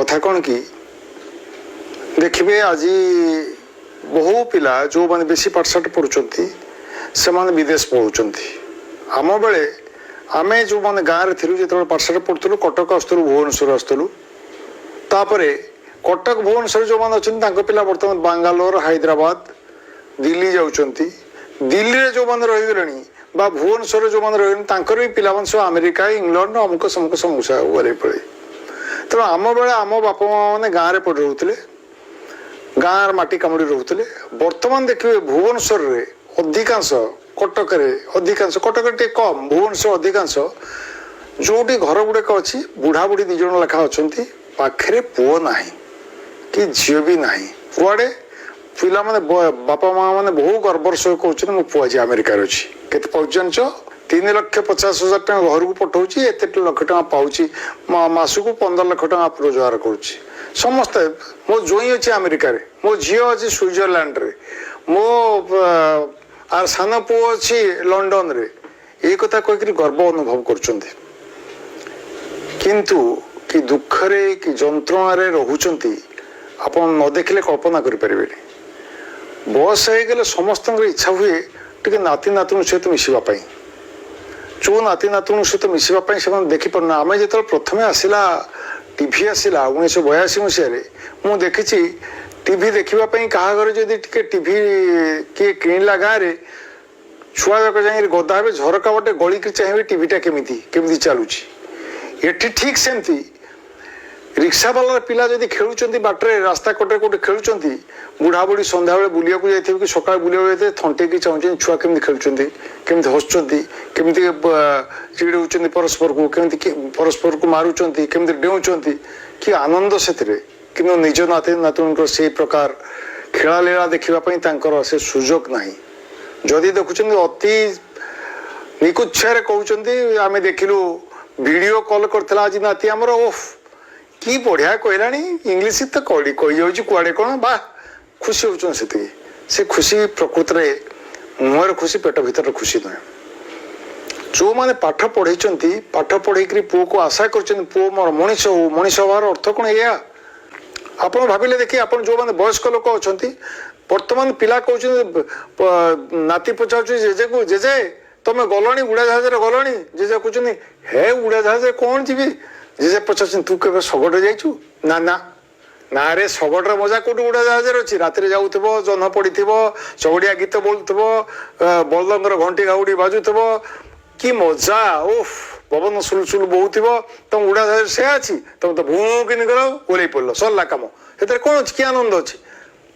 କଥା କ'ଣ କି, ଦେଖିବେ ଆଜି ବହୁ ପିଲା ଯେଉଁମାନେ ବେଶୀ ପାଠଶାଠ ପଢ଼ୁଛନ୍ତି, ସେମାନେ ବିଦେଶ ପଢ଼ୁଛନ୍ତି। ଆମ ବେଳେ ଆମେ ଯେଉଁମାନେ ଗାଁରେ ଥିଲୁ, ଯେତେବେଳେ ପାଠଶାଠ ପଢ଼ୁଥିଲୁ, କଟକ ଆସୁଥିଲୁ, ଭୁବନେଶ୍ୱର ଆସୁଥିଲୁ। ତାପରେ କଟକ, ଭୁବନେଶ୍ୱର ଯେଉଁମାନେ ଅଛନ୍ତି, ତାଙ୍କ ପିଲା ବର୍ତ୍ତମାନ ବାଙ୍ଗାଲୋର, ହାଇଦ୍ରାବାଦ, ଦିଲ୍ଲୀ ଯାଉଛନ୍ତି। ଦିଲ୍ଲୀରେ ଯେଉଁମାନେ ରହିଗଲେଣି ବା ଭୁବନେଶ୍ୱରରେ ଯେଉଁମାନେ ରହିଗଲେଣି, ତାଙ୍କର ବି ପିଲାମାନେ ସବୁ ଆମେରିକା, ଇଂଲଣ୍ଡ, ଅମୁକ ସମୁକ ସମୁକ ଗଲେ ପଳେଇ। ତେଣୁ ଆମ ବେଳେ ଆମ ବାପା ମା ମାନେ ଗାଁରେ ପଡ଼ି ରହୁଥିଲେ, ଗାଁର ମାଟି କାମୁଡ଼ି ରହୁଥିଲେ। ବର୍ତ୍ତମାନ ଦେଖିବେ ଭୁବନେଶ୍ୱରରେ ଅଧିକାଂଶ, କଟକରେ ଅଧିକାଂଶ, କଟକରେ ଟିକେ କମ୍, ଭୁବନେଶ୍ୱର ଅଧିକାଂଶ, ଯେଉଁଠି ଘର ଗୁଡ଼ାକ ଅଛି, ବୁଢ଼ା ବୁଢ଼ୀ 2 ଜଣ ଲେଖା ଅଛନ୍ତି, ପାଖରେ ପୁଅ ନାହିଁ କି ଝିଅ ବି ନାହିଁ କୁଆଡ଼େ। ପିଲାମାନେ, ବାପା ମା ମାନେ ବହୁ ଗର୍ବର ସହ କହୁଛନ୍ତି, ମୋ ପୁଅ ଆଜି ଆମେରିକାରେ ଅଛି। କେତେ ପାଉଛି ଜାଣିଛ? 3,50,000 ଟଙ୍କା ଘରକୁ ପଠଉଛି, ଏତେ ଲକ୍ଷ ଟଙ୍କା ପାଉଛି, ମାସକୁ 15 ଲକ୍ଷ ଟଙ୍କା ରୋଜଗାର କରୁଛି। ସମସ୍ତେ, ମୋ ଜୋଇଁ ଅଛି ଆମେରିକାରେ, ମୋ ଝିଅ ଅଛି ସୁଇଜରଲ୍ୟାଣ୍ଡରେ, ମୋ ଆର ସାନ ପୁଅ ଅଛି ଲଣ୍ଡନରେ, ଏଇ କଥା କହିକିରି ଗର୍ବ ଅନୁଭବ କରୁଛନ୍ତି। କିନ୍ତୁ କି ଦୁଃଖରେ, କି ଯନ୍ତ୍ରଣାରେ ରହୁଛନ୍ତି, ଆପଣ ନ ଦେଖିଲେ କଳ୍ପନା କରିପାରିବେନି। ବୟସ ହେଇଗଲେ ସମସ୍ତଙ୍କର ଇଚ୍ଛା ହୁଏ ଟିକେ ନାତି ନାତୁଣୀ ସହିତ ମିଶିବା ପାଇଁ। ଯେଉଁ ନାତି ନାତୁଣୀ ସହିତ ମିଶିବା ପାଇଁ ସେମାନେ ଦେଖିପାରୁନା। ଆମେ ଯେତେବେଳେ ପ୍ରଥମେ ଆସିଲା, ଟିଭି ଆସିଲା 1982 ମସିହାରେ, ମୁଁ ଦେଖିଛି ଟିଭି ଦେଖିବା ପାଇଁ କାହା ଘରେ ଯଦି ଟିକେ ଟିଭି କିଏ କିଣିଲା, ଗାଁରେ ଛୁଆ ଯାକ ଯାଇକି ଗଦା ହେବେ, ଝରକା ବାଟେ ଗଳିକି ଚାହିଁବେ ଟିଭିଟା କେମିତି କେମିତି ଚାଲୁଛି। ଏଠି ଠିକ୍ ସେମିତି ରିକ୍ସା ବାଲାର ପିଲା ଯଦି ଖେଳୁଛନ୍ତି ବାଟରେ, ରାସ୍ତା କଡ଼ରେ କୋଉଠି ଖେଳୁଛନ୍ତି, ବୁଢ଼ା ବୁଢ଼ୀ ସନ୍ଧ୍ୟାବେଳେ ବୁଲିବାକୁ ଯାଇଥିବେ କି ସକାଳେ ବୁଲିବାକୁ ଯାଇଥିବେ, ଥଣ୍ଟେଇକି ଚାହୁଁଛନ୍ତି ଛୁଆ କେମିତି ଖେଳୁଛନ୍ତି, କେମିତି ହସୁଛନ୍ତି, କେମିତି ଚିଡ଼ଉଛନ୍ତି ପରସ୍ପରକୁ, କେମିତି ପରସ୍ପରକୁ ମାରୁଛନ୍ତି, କେମିତି ଡେଉଁଛନ୍ତି, କି ଆନନ୍ଦ ସେଥିରେ। କିନ୍ତୁ ନିଜ ନାତି ନାତୁଣୀଙ୍କର ସେଇ ପ୍ରକାର ଖେଳାଲୀଳା ଦେଖିବା ପାଇଁ ତାଙ୍କର ସେ ସୁଯୋଗ ନାହିଁ। ଯଦି ଦେଖୁଛନ୍ତି, ଅତି ନିକୁଚ୍ଛାରେ କହୁଛନ୍ତି, ଆମେ ଦେଖିଲୁ, ଭିଡ଼ିଓ କଲ୍ କରିଥିଲା ଆଜି ନାତି ଆମର, ଓଫ କି ବଢ଼ିଆ କହିଲାଣି ଇଂଲିଶ ତ, କହି କହିଯାଉଛି କୁଆଡ଼େ କ'ଣ, ବା ଖୁସି ହେଉଛନ୍ତି ସେତିକି। ସେ ଖୁସି ପ୍ରକୃତରେ ମୁହଁରେ ଖୁସି, ପେଟ ଭିତରେ ଖୁସି ନୁହେଁ। ଯେଉଁମାନେ ପାଠ ପଢ଼େଇଛନ୍ତି, ପାଠ ପଢ଼େଇକିରି ପୁଅକୁ ଆଶା କରିଛନ୍ତି ପୁଅ ମୋର ମଣିଷ ହଉ, ମଣିଷ ହେବାର ଅର୍ଥ କ'ଣ ଏଇଆ? ଆପଣ ଭାବିଲେ ଦେଖି, ଆପଣ ଯେଉଁମାନେ ବୟସ୍କ ଲୋକ ଅଛନ୍ତି, ବର୍ତ୍ତମାନ ପିଲା କହୁଛନ୍ତି, ନାତି ପଚାରୁଛି ଜେଜେକୁ, ଜେଜେ, ତମେ ଗଲଣି, ଉଡ଼ାଜାହାଜରେ ଗଲଣି? ଜେଜେ କହୁଛନ୍ତି, ହେ, ଉଡ଼ାଜାହାଜରେ କ'ଣ ଯିବି? ଜେଜେ ପଚାରୁଛନ୍ତି, ତୁ କେବେ ଶଗଡ଼ରେ ଯାଇଛୁ? ନା ନା ନା ରେ, ଶଗଡ଼ର ମଜା କୋଉଠି ଉଡ଼ାଜାହାଜରେ ଅଛି? ରାତିରେ ଯାଉଥିବ, ଜହ୍ନ ପଡ଼ିଥିବ, ଶଗଡ଼ିଆ ଗୀତ ବୋଲୁଥିବ, ବଳଦଙ୍କର ଘଣ୍ଟି ଘାଉଡ଼ି ବାଜୁଥିବ, କି ମଜା, ଓଫ, ପବନ ସୁଲୁସୁଲୁ ବହୁଥିବ। ତମ ଉଡ଼ାଜାହାଜରେ ସେୟା ଅଛି? ତମେ ତ ଭୁଁ କିନି କର, ଓହ୍ଲେଇ ପଡ଼ିଲ, ସରିଲା କାମ। ସେଥିରେ କ'ଣ ଅଛି? କି ଆନନ୍ଦ ଅଛି?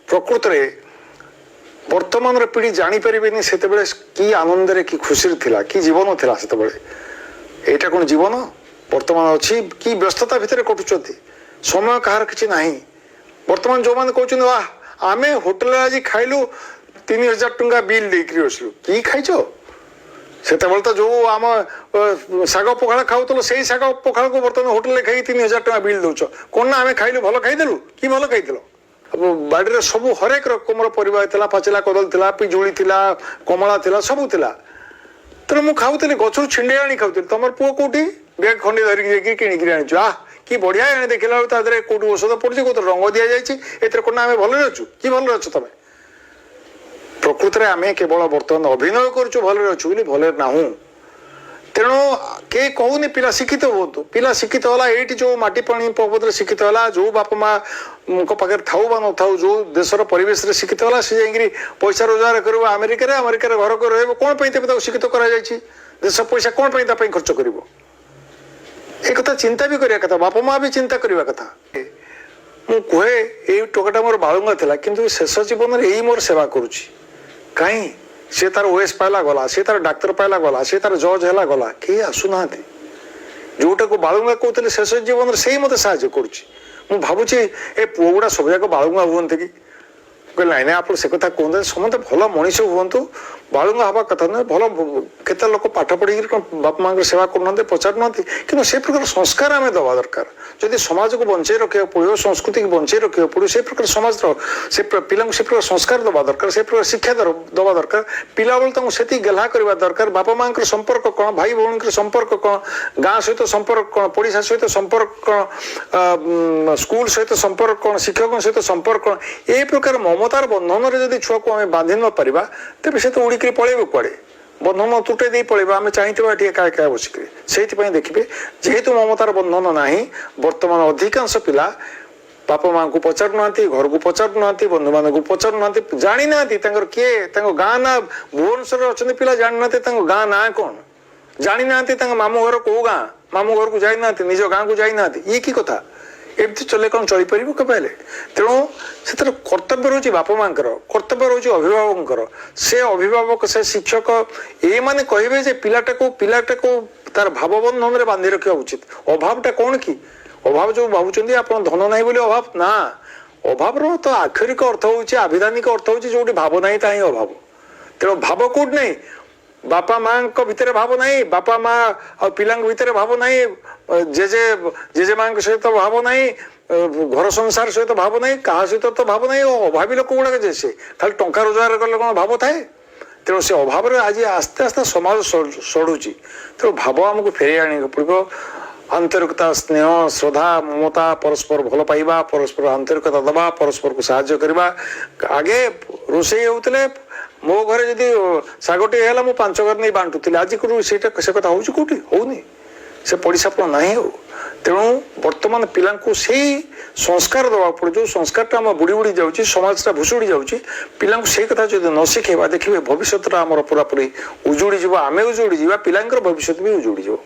ପ୍ରକୃତରେ ବର୍ତ୍ତମାନର ପିଢ଼ି ଜାଣିପାରିବେନି ସେତେବେଳେ କି ଆନନ୍ଦରେ, କି ଖୁସିରେ ଥିଲା, କି ଜୀବନ ଥିଲା ସେତେବେଳେ। ଏଇଟା କ'ଣ ଜୀବନ ବର୍ତ୍ତମାନ ଅଛି? କି ବ୍ୟସ୍ତତା ଭିତରେ କଟୁଛନ୍ତି, ସମୟ କାହାର କିଛି ନାହିଁ। ବର୍ତ୍ତମାନ ଯେଉଁମାନେ କହୁଛନ୍ତି, ବାह, ଆମେ ହୋଟେଲରେ ଆଜି ଖାଇଲୁ, 3000 ଟଙ୍କା ବିଲ୍ ଦେଇକିରି ଆସିଲୁ, କି ଖାଇଛ? ସେତେବେଳେ ତ ଯୋଉ ଆମ ଶାଗ ପଖାଳ ଖାଉଥିଲୁ, ସେଇ ଶାଗ ପଖାଳକୁ ବର୍ତ୍ତମାନ ହୋଟେଲରେ ଖାଇକି 3000 ଟଙ୍କା ବିଲ୍ ଦଉଛ। କ'ଣ ନା ଆମେ ଖାଇଲୁ, ଭଲ ଖାଇଦେଲୁ। କି ଭଲ ଖାଇଥିଲ? ଆଉ ବାଡ଼ିରେ ସବୁ ହରେକ ରକମର ପରିବା ଥିଲା, ପାଚିଲା କଦଳୀ ଥିଲା, ପିଜୁଳି ଥିଲା, କମଳା ଥିଲା, ସବୁ ଥିଲା। ତେଣୁ ମୁଁ ଖାଉଥିଲି, ଗଛରୁ ଛିଣ୍ଡେଇ ଆଣି ଖାଉଥିଲି। ତମର ପୁଅ କୋଉଠି ବ୍ୟାଗ ଖଣ୍ଡେ ଧରିକି ଯାଇକି କିଣିକିରି ଆଣିଛୁ, ଆହ କି ବଢିଆ, ଆଣି ଦେଖିଲା ବେଳକୁ ତା ଦେହରେ କୋଉଠି ଔଷଧ ପଡୁଛି, କୋଉଠି ରଙ୍ଗ ଦିଆଯାଇଛି। ଏଥିରେ କ'ଣ ନା ଆମେ ଭଲରେ ଅଛୁ? କି ଭଲରେ ଅଛ ତମେ? ପ୍ରକୃତରେ ଆମେ କେବଳ ବର୍ତ୍ତମାନ ଅଭିନୟ କରୁଛୁ ଭଲରେ ଅଛୁ ବୋଲି, ଭଲରେ ନାହୁଁ। ତେଣୁ କେହି କହୁନି ପିଲା ଶିକ୍ଷିତ ହୁଅନ୍ତୁ। ପିଲା ଶିକ୍ଷିତ ହେଲା, ଏଇଠି ଯୋଉ ମାଟି ପାଣି ପର୍ବତରେ ଶିକ୍ଷିତ ହେଲା, ଯୋଉ ବାପା ମାଙ୍କ ପାଖରେ ଥାଉ ବା ନଥାଉ, ଯୋଉ ଦେଶର ପରିବେଶରେ ଶିକ୍ଷିତ ହେଲା, ସେ ଯାଇକିରି ପଇସା ରୋଜଗାର କରିବ ଆମେରିକାରେ, ଆମେରିକାରେ ଘର କରି ରହିବ। କ'ଣ ପାଇଁ ତେବେ ତାକୁ ଶିକ୍ଷିତ କରାଯାଇଛି? ଦେଶ ପଇସା କ'ଣ ପାଇଁ ତା ପାଇଁ ଖର୍ଚ୍ଚ କରିବ? ଏ କଥା ଚିନ୍ତା ବି କରିବା କଥା, ବାପା ମା ବି ଚିନ୍ତା କରିବା କଥା। ମୁଁ କୁହେ, ଏଇ ଟୋକାଟା ମୋର ବାଳୁଙ୍ଗା ଥିଲା, କିନ୍ତୁ ଶେଷ ଜୀବନରେ ଏଇ ମୋର ସେବା କରୁଛି। କାହିଁ? ସେ ତାର ଓଏସ୍ ପାଇଲା, ଗଲା। ସେ ତାର ଡାକ୍ତର ପାଇଲା, ଗଲା। ସେ ତାର ଜଜ୍ ହେଲା, ଗଲା। କେହି ଆସୁନାହାନ୍ତି। ଯୋଉଟାକୁ ବାଳୁଙ୍ଗା କହୁଥିଲେ, ଶେଷ ଜୀବନରେ ସେଇ ମୋତେ ସାହାଯ୍ୟ କରୁଛି। ମୁଁ ଭାବୁଛି, ଏ ପୁଅ ଗୁଡ଼ା ସବୁ ଯାକ ବାଳୁଙ୍ଗା ହୁଅନ୍ତି କି? କହିଲେ, ନାଇଁ ନାଇଁ, ଆପଣ ସେ କଥା କୁହନ୍ତୁ, ସମସ୍ତେ ଭଲ ମଣିଷ ହୁଅନ୍ତୁ, ବାଳୁଙ୍ଗା ହେବା କଥା ନୁହେଁ। ଭଲ କେତେ ଲୋକ ପାଠ ପଢ଼ିକିରି କ'ଣ ବାପା ମାଆଙ୍କର ସେବା କରୁନାହାନ୍ତି, ପଚାରୁନାହାନ୍ତି? କିନ୍ତୁ ସେ ପ୍ରକାର ସଂସ୍କାର ଆମେ ଦେବା ଦରକାର। ଯଦି ସମାଜକୁ ବଞ୍ଚେଇ ରଖିବାକୁ ପଡ଼ିବ, ସଂସ୍କୃତିକୁ ବଞ୍ଚେଇ ରଖିବାକୁ ପଡ଼ିବ, ସେ ପ୍ରକାର ସମାଜର ସେ ପିଲାଙ୍କୁ ସେ ପ୍ରକାର ସଂସ୍କାର ଦେବା ଦରକାର, ସେ ପ୍ରକାର ଶିକ୍ଷା ଦେବା ଦରକାର। ପିଲାବେଳୁ ତାଙ୍କୁ ସେତିକି ଗେହ୍ଲା କରିବା ଦରକାର। ବାପା ମାଆଙ୍କର ସମ୍ପର୍କ କ'ଣ, ଭାଇ ଭଉଣୀଙ୍କର ସମ୍ପର୍କ କ'ଣ, ଗାଁ ସହିତ ସମ୍ପର୍କ କ'ଣ, ପଡ଼ିଶା ସହିତ ସମ୍ପର୍କ କ'ଣ, ସ୍କୁଲ ସହିତ ସମ୍ପର୍କ କ'ଣ, ଶିକ୍ଷକଙ୍କ ସହିତ ସମ୍ପର୍କ କ'ଣ, ଏ ପ୍ରକାର ମମତାର ବନ୍ଧନରେ ଯଦି ଛୁଆକୁ ଆମେ ବାନ୍ଧି ନ ପାରିବା, ତେବେ ସେ ତ ଉଡ଼ିକିରି ପଳେଇବ କୁଆଡ଼େ, ବନ୍ଧନ ତୁଟେଇ ଦେଇ ପଳେଇବ। ଆମେ ଚାହିଁଥିବା ଏଠି ଏକା ଏକା ବସିକିରି। ସେଇଥିପାଇଁ ଦେଖିବେ, ଯେହେତୁ ମମତାର ବନ୍ଧନ ନାହିଁ, ବର୍ତ୍ତମାନ ଅଧିକାଂଶ ପିଲା ବାପା ମାଆଙ୍କୁ ପଚାରୁନାହାନ୍ତି, ଘରକୁ ପଚାରୁନାହାନ୍ତି, ବନ୍ଧୁମାନଙ୍କୁ ପଚାରୁନାହାନ୍ତି, ଜାଣିନାହାନ୍ତି ତାଙ୍କର କିଏ, ତାଙ୍କ ଗାଁ ନାଁ। ଭୁବନେଶ୍ୱରରେ ଅଛନ୍ତି ପିଲା, ଜାଣିନାହାନ୍ତି ତାଙ୍କ ଗାଁ ନାଁ କ'ଣ, ଜାଣିନାହାନ୍ତି ତାଙ୍କ ମାମୁଁ ଘର କୋଉ ଗାଁ, ମାମୁଁ ଘରକୁ ଯାଇନାହାନ୍ତି, ନିଜ ଗାଁକୁ ଯାଇନାହାନ୍ତି। ଇଏ କି କଥା? ଏମିତି ଚଲେ କ'ଣ ଚଳିପାରିବ କେବେ ହେଲେ? ତେଣୁ ସେଥିରେ କର୍ତ୍ତବ୍ୟ ରହୁଛି ବାପା ମାଆଙ୍କର, କର୍ତ୍ତବ୍ୟ ରହୁଛି ଅଭିଭାବକଙ୍କର। ସେ ଅଭିଭାବକ, ସେ ଶିକ୍ଷକ, ଏଇମାନେ କହିବେ ଯେ ପିଲାଟାକୁ ତାର ଭାବବନ୍ଧନରେ ବାନ୍ଧି ରଖିବା ଉଚିତ। ଅଭାବଟା କ'ଣ କି? ଅଭାବ ଯୋଉ ଭାବୁଛନ୍ତି ଆପଣ, ଧନ ନାହିଁ ବୋଲି ଅଭାବ ନା। ଅଭାବର ତ ଆକ୍ଷରିକ ଅର୍ଥ ହଉଛି, ଆଭିଧାନିକ ଅର୍ଥ ହଉଛି, ଯୋଉଠି ଭାବ ନାହିଁ ତାହା ହିଁ ଅଭାବ। ତେଣୁ ଭାବ କୋଉଠି ନାହିଁ? ବାପା ମାଙ୍କ ଭିତରେ ଭାବ ନାହିଁ, ବାପା ମା ଆଉ ପିଲାଙ୍କ ଭିତରେ ଭାବ ନାହିଁ, ଜେଜେ ଜେଜେମାଙ୍କ ସହିତ ଭାବ ନାହିଁ, ଘର ସଂସାର ସହିତ ଭାବ ନାହିଁ, କାହା ସହିତ ତ ଭାବ ନାହିଁ। ଅଭାବୀ ଲୋକ ଗୁଡ଼ାକ ଯେ ସେ ଖାଲି ଟଙ୍କା ରୋଜଗାର କଲେ କ'ଣ ଭାବ ଥାଏ? ତେଣୁ ସେ ଅଭାବରେ ଆଜି ଆସ୍ତେ ଆସ୍ତେ ସମାଜ ସଢୁଛି। ତେଣୁ ଭାବ ଆମକୁ ଫେରାଇ ଆଣିବାକୁ ପଡ଼ିବ। ଆନ୍ତରିକତା, ସ୍ନେହ, ଶ୍ରଦ୍ଧା, ମମତା, ପରସ୍ପର ଭଲ ପାଇବା, ପରସ୍ପର ଆନ୍ତରିକତା ଦେବା, ପରସ୍ପରକୁ ସାହାଯ୍ୟ କରିବା। ଆଗେ ରୋଷେଇ ହେଉଥିଲେ, ମୋ ଘରେ ଯଦି ଶାଗଟିଏ ହେଲା, ମୁଁ 5 ଘର ନେଇ ବାଣ୍ଟୁଥିଲି। ଆଜି ସେଇଟା ସେ କଥା ହଉଛି କୋଉଠି? ହଉନି। ସେ ପଡ଼ିଶାପଣ ନାହିଁ ଆଉ। ତେଣୁ ବର୍ତ୍ତମାନ ପିଲାଙ୍କୁ ସେଇ ସଂସ୍କାର ଦେବାକୁ ପଡ଼ିବ, ଯେଉଁ ସଂସ୍କାରଟା ଆମ ବୁଡ଼ି ବୁଡ଼ି ଯାଉଛି, ସମାଜଟା ଭୁଷୁଡ଼ି ଯାଉଛି। ପିଲାଙ୍କୁ ସେଇ କଥା ଯଦି ନ ଶିଖେଇବା, ଦେଖିବେ ଭବିଷ୍ୟତଟା ଆମର ପୁରାପୁରି ଉଜୁଡ଼ି ଯିବ। ଆମେ ଉଜୁଡ଼ି ଯିବା, ପିଲାଙ୍କର ଭବିଷ୍ୟତ ବି ଉଜୁଡ଼ି ଯିବ।